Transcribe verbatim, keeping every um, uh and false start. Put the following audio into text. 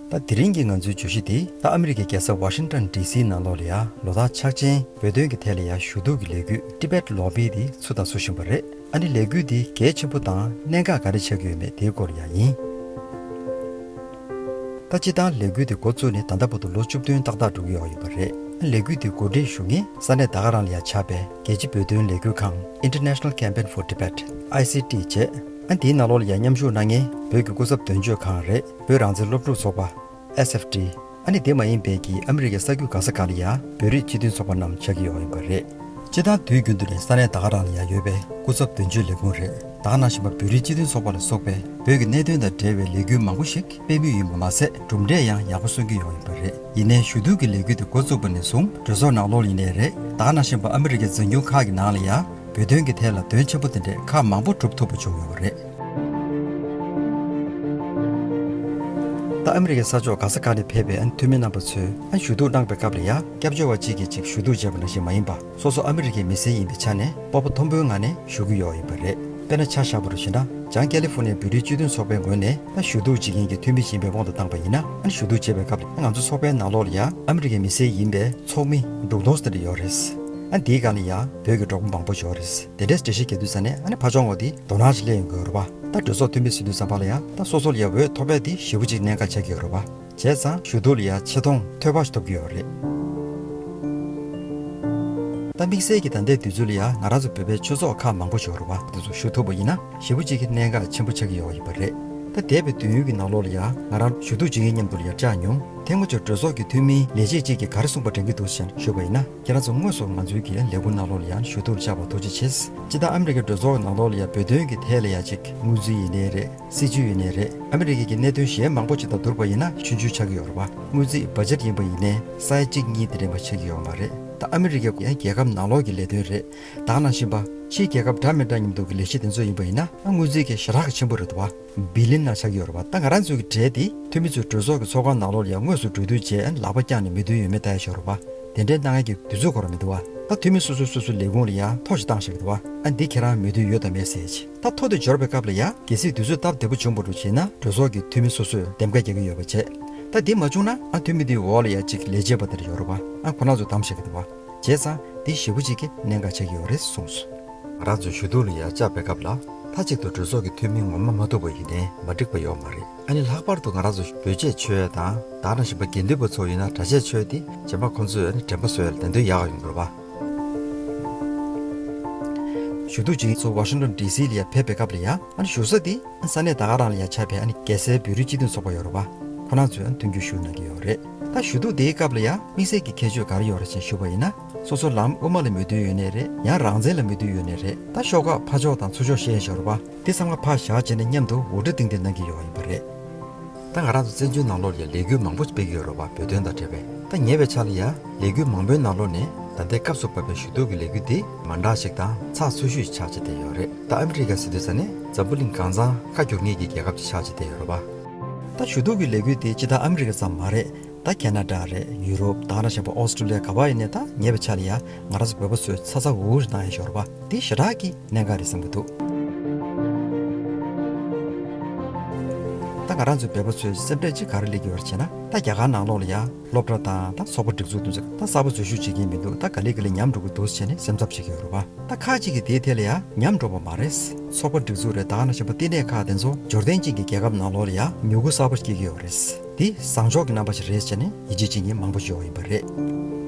ད་དེ་རིང་གི་ང་ཚོའི་བརྗོད་གཞི་དེ་ད་ཨ་མི་རི་ཀའི་རྒྱལ་ས་ཝ་ཤིང་ཊོན་ཌི་སི་ནང་ལོགས་ལ་ཡ་ལོ་ལྟར་འཆར་ཅན་བོད་དོན་གྱི་ཐད་ལ་ཡ་ཞུ་གཏུག་གི་ལས་འགུལ་Tibet Lobby དེ་ཚུགས་དང་ཚུགས་བཞིན་པ་རེད། ཨ་ནི་ལས་འགུལ་འདི་གལ་ཆེན་པོ་དང་གནད་འགག་ག་རེ་ཆགས་ཀྱི་ཡོད་མེད་དེའི་སྐོར་ལ་ཡ་ཡིན། ད་སྤྱིར་བཏང་ལས་འགུལ་འདི་འགོ་བཙུགས་ནས་ད་ལྟ་བར་དུ་ལོ་བཅུ་བདུན་ཏག་ཏག་འགྲོ་གི་ཡོད་ཡིན་པ་རེད། ཨ་ནི་ལས་འགུལ་འདི་གོ་སྒྲིག་ཞུ་མཁན་ས་གནས་ད་ག་རང་ལ་ཡ་ཆགས་པའི་རྒྱལ་སྤྱི་བོད་དོན་ལས་འགུལ་ཁང་International Campaign for Tibet I C T བྱས། ཨ་ནི་དེའི་ནང་ལོགས་ལ་ཡ་མཉམ་ཞུགས་གནང་མཁན་བོད་ཀྱི་སྐུ་ཚབ་དོན་གཅོད་ཁང་རེད། བོད་རང་བཙན་སློབ་ཕྲུག་ཚོགས་པ་S F T ཨ་ནི་དེ་མ་ཡིན་པའི་གི་ཨ་མི་རི་ཀའི་ས་རྒྱུད་ག་ས་ག་ལ་ཡ་བོད་རིགས་སྤྱི་མཐུན་ཚོགས་པ་རྣམས་ཆགས་ཀྱི་ཡོད་ཡིན་པ་རེད། སྤྱིར་བཏང་དུས་རྒྱུན་དུ་ནས་ས་གནས་ད་ག་རང་ལ་ཡ་ཡོད་པའི་སྐུ་ཚབ་དོན་གཅོད་ལས་ཁུངས་རེད། ད་ག་ནང་བཞིན་པ་བོད་རིགས་སྤྱི་མཐུན་ཚོགས་པ་ལ་སོགས་པའི་བོད་ཀྱི་གནད་དོན་དང་འབྲེལ་བའི་ལས་འགུལ་མང་པོ་ཞིག་སྤེལ་མུས་ཡིན་པ་མ་ཟད་གྲུབ་འབྲས་ཡང་ཡག་པོ་སོན་གྱི་ཡོད་ཡིན་པ་རེད། ཡིན་ནའི་ཞུ་གཏུག་གི་ལས་འགུལ་དེ་འགོ་བཙུགས་པ་ནས་བཟུང་གྲོས་ཚོགས་ནང་ལོགས་ཡིན་ནའི་རེད། ད་ག་ནང་བཞིན་པ་ཨ་མི་རི་ཀའི་འཛིན་སྐྱོང་ཁག་གི་ནང་ལ་ཡ་བོད་དོན་གྱི་ཐད་ལ་དོན་ཆེན་པོ་དེ་འདྲས་ཁག་མང་པོ་གྲུབ་ཐུབ་པ་བྱུང་ཡོད་པ་རེད། ད་ཨ་མི་རི་ཀའི་ས་ཕྱོགས་ག་ས་ག་ནས་ཕེབས་པའི་ཨ་ནི་འཐུས་མི་རྣམ་པ་ཚོས་ཨ་ཞུ་གཏུག་གནང་པའི་སྐབས་ལ་ཡ་སྐྱབས་བཅོལ་བ་གཅིག་གིས་གཅིག་ཞུ་གཏུག་བྱས་པ་ནང་བཞིན་མ་ཡིན་པ་སོ་སོ་ཨ་མི་རི་ཀའི་མི་སེར་ཡིན་པའི་ཆ་ནས་སྤོབས་པ་མཐོན་པོའི་ངང་ནས་ཞུ་གི་ཡོད་ཡིན་པ་རེད། དཔེར་ན་ཆ་བཞག་པ་རུ་བྱས་ན་བྱང་ཀེ་ལི་ཧྥོ་ནི་ཡའི་བོད་རིགས་སྤྱི་མཐུན་ཚོགས་པའི་ངོས་ནས་ད་ཞུ་གཏུག་བྱེད་མཁན་གྱི་འཐུས་མི་ཡིན་པའི་དབང་དུ་བཏང་པ་ཡིན་ན་ཨ་ནི་ཞུ་གཏུག་བྱེད་པའི་སྐབས་ལ་ང་ཚོ་ཚོགས་པའི་ནང་ལོགས་ལ་ཡ་ཨ་མི་རི་ཀའི་མི་སེར་ཡིན་པའི་ཚོགས་མི་དྲུག་སྟོང་ཙམ་རེ་ཡོད་རེད། ཨ་འདིའི་སྒང་ལ་ཡ་བོད་ཀྱི་གྲོགས་པོ་མང་པོ་ཡོད་རེད། དེ་འདྲའི་འགྲེལ་བཤད་རྒྱག་དུས་ཙ་ནས་ཨ་ནི་ཕར་ཕྱོགས་ངོས་དེ་དོ་སྣང་ཞིག་སླེབས་ཡོང་གི་ཡོད་རེད་པ། ད་གྲོས་ཚོགས་འཐུས་མི་ཟེར་དུས་ཙམ་པ་ལ་ཡ་ད་སོ་སོ་ལ་ཡ་འོས་ཐོབ་པའི་དེ་ཞེ་པོ་ཅིག་གནད་འགག་ཆགས་ཀྱི་ཡོད་རེད་པ། བྱས་ཙང་ཞུ་གཏུག་ལ་ཡ་ཆེ་མཐོང་ཐོས་པ་ཞིག་ཐོབ་ཀྱི་ཡོད་རེད། ད་དམིགས་བསལ་གྱི་ད་ལྟའི་དུས་ཚོད་ལ་ཡ་ང་རང་ཚོ་བོད་པའི་ཆོས་ཚོགས་ཁག་མང་པོ་ཡོད་རེད་པ། དེ་ཚོ་ཞུགས་ཐུབ་པ་ཡིན་ན་ཞེ་པོ་ཅིག་གི་གནད་འགག་ཆེན་པོ་ཆགས་ཀྱི་ཡོད་ཡིན་པ་རེད། ད་འདས་པའི་དུས་ཡུན་གྱི་ནང་ལོགས་ལ་ཡ་ང་རང་ཞུ་གཏུག་བྱེད་མཁན་མཉམ་དུ་ལ་ཡ་བཅར་མྱོང་། ཐེངས་མ་གཅིག་གྲོས་ཚོགས་ཀྱི་འཐུས་མིའི་ལས་བྱེད་ཅིག་གིས་ག་རེ་གསུངས་པ་དྲན་གྱི་འདུག་ཟེར་ཞུས་པ་ཡིན་ན། ཁྱེད་རང་ཚོ་དངོས་སུ་ང་ཚོའི་གི་ལས་ཁུངས་ནང་ལོགས་ལ་ཡང་ཞུ་གཏུག་བཅར་བར་ཐུགས་རྗེ་ཆེ། སྤྱིར་བཏང་ཨ་མི་རི་ཀའི་གྲོས་ཚོགས་ནང་ལོགས་ལ་ཡང་བོད་དོན་གྱི་ཐད་ལ་ཡང་ཅིག་དངུལ་རྩིས་ཡིན་ནའི་རེད། སྲིད་ཇུས་ཡིན་ནའི་རེད། ཨ་མི་རི་ཀའི་གི་གནད་དོན་གཞན་མང་པོ་ཅིག་དང་བསྡུར་བ་ཡིན་ན་ཆུང་ཆུང་ཆགས་ཀྱི་ཡོད་རེད་པ། དངུལ་རྩིས་བ་ཇེཊ་ཡིན་པ་ཡིན་ནའི་སའི་གཅིག་གཉིས་དེ་འདྲ་མ་ཆགས་ཀྱི་ཡོད་མ་རེད། ད་ཨ་མི་རི་ཀའི་ཡང་རྒྱལ་ཁབ་ནང་ལོགས་ཀྱི་ལས་དོན་རེད། ད་ག་ནང་བཞིན་པ་ཕྱིའི་རྒྱལ་ཁབ་འདྲ་མི་འདྲ་མཉམ་དུ་གི་ལས་གཞི་དེ་ཚོ་ཡིན་པ་ཡིན་ན་ཨ་དངུལ་རྩིས་ཀྱི་ཞེ་དྲག་གི་ཆེན་པོ་རེད་འདུག་བ། བི་ལིན་ནང་ཆགས་ཀྱི་ཡོད་རེད་པ། ད་ང་རང་ཚོའི་གི་གྲས་དེ་འཐུས་མི་ཚོའི་གྲོས་ཚོགས་ཀྱི་ཚོགས་ཁང་ནང་ལོགས་ལ་ཡང་དངོས་སུ་འགྲོ་དུས་བྱས་ལག་པ་བརྐྱངས་ནས་མོས་མཐུན་ཡོད་མེད་ལྟ་ཡ་ཞིག་ཡོད་རེད་པ། དེ་འདྲའི་གནང་ཡ་གི་དུས་ཚོད་ཁོ་རང་མི་འདུག་བ། ད་འཐུས་མི་སོ་སོས་སོ་སོའི་ལས་ཁུངས་ལ་ཡང་ཐོ་ཞིག་བཏང་བཞག་གི་འདུག་བ། ཨ་འདི་ཁྱེད་རང་མོས་མཐུན་ཡོད་དམ་མེད་ཟེར་ཅིག་ད་ཐོ་དེ་འབྱོར་བའི་སྐབས་ལ་ཡང་གལ་སྲིད་དུས་ཚོད་སྟབས་བདེ་པོ་བྱུང་བ་འདྲ་བྱས་ན་གྲོས་ཚོགས་ཀྱི་འཐུས་མི་སོ་སོས་འདེམས་ཀ་རྒྱག་གི་ཡོད་པ་བྱས། ད་འདི་མ་བྱུང་ན་ཨ་འཐུས་མི་འདིའི་འོག་ལ་ཡང་གཅིག་ལས་བྱེད་པ་དེ་འདྲ་ཡོད་རེད་པ། ཨ་ཁོ་རང་ཚོས་བདམས་བཞག་གི་འདུག་བ། བྱས་ཙང་འདི་ཞེ་པོ་ཅིག་གི་གནད་འགག་ཆགས་ཀྱི་ཡོད་རེད་གསུངས་སོང་། ང་རང་ཚོས་ཞུ་གཏུག་ལ་ཡར་བཅར་བའི་སྐབས་ལ་མཐའ་གཅིག་ཏུ་གྲོས་ཚོགས་ཀྱི་འཐུས་མི་ངོ་མ་མ་ཐུག་པ་ཡིན་ནའི་མ་འགྲིག་པ་ཡོད་མ་རེད། ཨ་ནི་ལྷག་པར་དུ་ང་རང་ཚོ་བོད་ཆས་མཆོད་ཡས་དང་ད་ག་ནང་བཞིན་པ་དགེ་འདུན་པ་ཚོ་ཡིན་ན་གྲྭ་ཆས་མཆོད་དེ་རྗེས་མ་ཁོང་ཚོས་ཨ་ནི་དྲན་པ་གསོ་ཡས་ལ་བདེན་དོན་ཡག་ཡོང་གི་རེད་པ། ཞུ་གཏུག་བྱེད་མཁན་ཚོ་ཝ་ཤིང་ཊོན་ཌི་སི་ལ་ཡར་ཕེབས་པའི་སྐབས་ལ་ཡང་ཨ་ནི་བཞུགས་ས་དེ་ས་གནས་ད་ག་རང་ལ་ཡང་ཆགས་པའི་ཨ་ནི་རྒྱལ་སའི་བོད་རིགས་སྤྱི་མཐུན་ཚོགས་པ་ཡོད་རེད་པ། ཁོ་རང་ཚོས་ཨ་ནི་མཐུན་འགྱུར་ཞུ་གནང་གི་ཡོད་རེད། ད་ཞུ་གཏུག་དེའི་སྐབས་ལ་ཡང་དམིགས་བསལ་གྱི་ཁྱད་ཆོས་ག་རེ་ཡོད་རེད་ཅེས་ཞུས་པ་ཡིན་ན། སོ་སོ་ལམ་དབུ་མ་ལ་མོས་མཐུན་ཡོད་ནའི་རེད། ཡང་རང་བཙན་ལ་མོས་མཐུན་ཡོད་ནའི་རེད། ད་ཤོག་ཁག་ཕར་ཕྱོགས་དང་ཚུར་ཕྱོགས་བཤད་ཡོད་རེད་པ། དེ་ཚང་མ་ཕར་བཞག་བྱས་ནས་མཉམ་དུ་འུར་སྒྲ་བཏིང་སྟེ་གནང་གི་ཡོད་ཡིན་པ་རེད། ད་ང་རང་ཚོ་བཙན་བྱོལ་ནང་ལོགས་ལ་ཡང་ལས་འགུལ་མང་པོ་སྤེལ་གྱི་ཡོད་རེད་པ། བོད་དོན་དང་འབྲེལ་བའི། ད་ཉེ་བའི་ཆར་ལ་ཡང་ལས་འགུལ་མང་པོའི་ནང་ལོགས་ནས་ད་ལྟའི་སྐབས་སུ་བབས་པའི་ཞུ་གཏུག་གི་ལས་འགུལ་འདི་མ་འདྲ་ཞིག་དང་ཚགས་ཚུད་ཤོས་ཤིག་ཆགས་བྱས་བསྡད་ཡོད་རེད། ད་ཨ་མི་རི་ཀ་ཟེར་དུས་ཙ་ནས་འཛམ་བུ་གླིང་གང་ཚང་ཁ་བསྒྱུར་མཁན་གྱི་རྒྱལ་ཁབ་ཅིག་ཆགས་བྱས་བསྡད་ཡོད་རེད་པ། ད་ཞུ་གཏུག་གི་ལས་འགུལ་དེ་སྤྱིར་བཏང་ཨ་མི་རི་ཀ་ཙམ་མ་རེད། ད་ཁེ་ན་ཌ་རེད། ཡུ་རོབ། ད་ག་ནང་བཞིན་པ་ཨོ་སི་ཀྲུ་ལི་ཡ་ག་པར་ཡིན་ནའི་ད་ཉེ་བའི་ཆར་ལ་ཡ་ང་རང་ཚོ་བོད་པ་ཚོས་ཚ་ཚ་འུར་འུར་གནང་ཡ་ཞིག་ཡོད་རེད་པ། དེ་ཞེ་དྲག་གི་གནད་འགག་རེད་བསམ་གྱི་འདུག་ད་ང་རང་ཚོའི་བོད་པ་ཚོའི་སེམས་ཁྲལ་ཅིག་ག་རེ་སླེབས་ཀྱི་ཡོད་རེད་ཅེ་ན། ད་རྒྱ་གར་ནང་ལོགས་ལ་ཡ་སློབ་གྲྭ་དང་ད་ཚོགས་པ་སྒྲིག་འཛུགས་དེ་ཚོ་ད་གསར་པ་འཛུལ་ཞུགས་བྱེད་ཀྱི་མི་འདུག་ད་ག་ལེ་ག་ལེ་ཉམས་འགྲོ་གི་འདུག་ཟེར་ནས་སེམས་འཚབ་བྱེད་ཀྱི་ཡོད་རེད་པ། ད་ཁག་ཅིག་གིས་དེའི་ཐད་ལ་ཡང་ཉམས་འགྲོ་བ་མ་རེད། ཚོགས་པ་སྒྲིག་འཛུགས་རེད། ད་ག་ནང་བཞིན་པ་བསྟི་གནས་ཁག་དེ་ཚོ་འབྱོར་ལྡན་ཅན་གྱི་རྒྱལ་ཁབ་ནང་ལོགས་ལ་ཡང་མྱུ་གུ་གསར་པ་སྐྱེ་གི་ཡོད་རེད། དེ་བཟང་ཕྱོགས་ཀྱི་རྣམ་པ་ཞིག་རེད་ཟེར་ནས་ཡིད་ཆེས་བྱེད་མཁན་མང་པོ་ཞིག་ཡོད་ཡིན་པ་རེད།